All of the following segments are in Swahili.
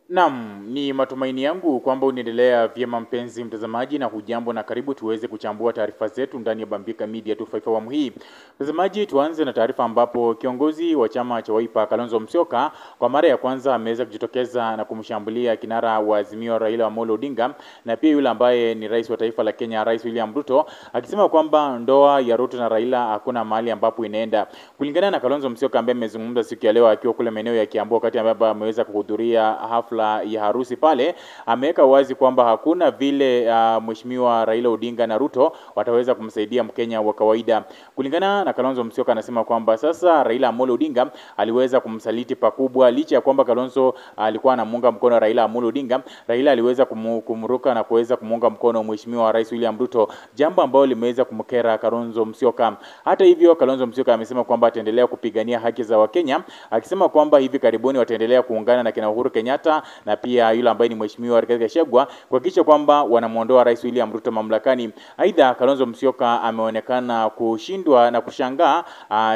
Naam, ni matumaini yangu kwamba unaendelea vyema mpenzi mtazamaji, na hujambo na karibu tuweze kuchambua taarifa zetu ndani ya Bambika Media 254 awamu hii. Mtazamaji, tuanze na taarifa ambapo kiongozi wa chama cha Wiper Kalonzo Musyoka kwa mara ya kwanza ameweza kujitokeza na kumshambulia kinara wa Azimio Raila Amolo Odinga na pia yule ambaye ni rais wa taifa la Kenya, Rais William Ruto, akisema kwamba ndoa ya Ruto na Raila hakuna mahali ambapo inaenda. Kulingana na Kalonzo Musyoka ambaye amezungumza siku ya leo akiwa kule maeneo ya Kiambu wakati ambapo ameweza kuhudhuria hafla ya harusi pale, ameweka wazi kwamba hakuna vile Mheshimiwa Raila Odinga na Ruto wataweza kumsaidia Mkenya wa kawaida. Kulingana na Kalonzo Musyoka, anasema kwamba sasa Raila Amolo Odinga aliweza kumsaliti pakubwa, licha ya kwamba Kalonzo alikuwa anamuunga mkono Raila Amolo Odinga, Raila aliweza kumruka na kuweza kumuunga mkono Mheshimiwa Rais William Ruto, jambo ambalo limeweza kumkera Kalonzo Musyoka. Hata hivyo, Kalonzo Musyoka amesema kwamba ataendelea kupigania haki za Wakenya, akisema kwamba hivi karibuni wataendelea kuungana na kina Uhuru Kenyatta na pia yule ambaye ni Mheshimiwa Rigathi Gachagua kuhakikisha kwamba wanamuondoa Rais William Ruto mamlakani. Aidha, Kalonzo Musyoka ameonekana kushindwa na kushangaa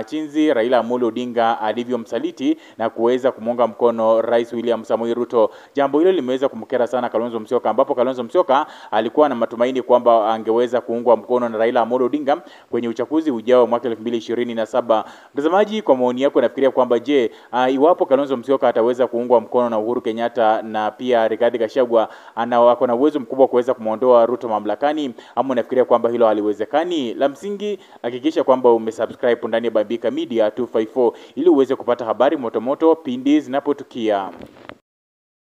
jinsi Raila Amolo Odinga alivyomsaliti na kuweza kumuunga mkono Rais William Samoei Ruto. Jambo hilo limeweza kumkera sana Kalonzo Musyoka, ambapo Kalonzo Musyoka alikuwa na matumaini kwamba angeweza kuungwa mkono na Raila Amolo Odinga kwenye uchaguzi ujao mwaka 2027. Mtazamaji, kwa maoni yako nafikiria kwamba je, iwapo Kalonzo Musyoka ataweza kuungwa mkono na Uhuru Kenyatta na pia Rigathi Gachagua, ana na uwezo mkubwa kuweza kumwondoa Ruto mamlakani, ama unafikiria kwamba hilo haliwezekani? La msingi, hakikisha kwamba umesubscribe ndani ya Bambika Media 254 ili uweze kupata habari motomoto pindi zinapotukia.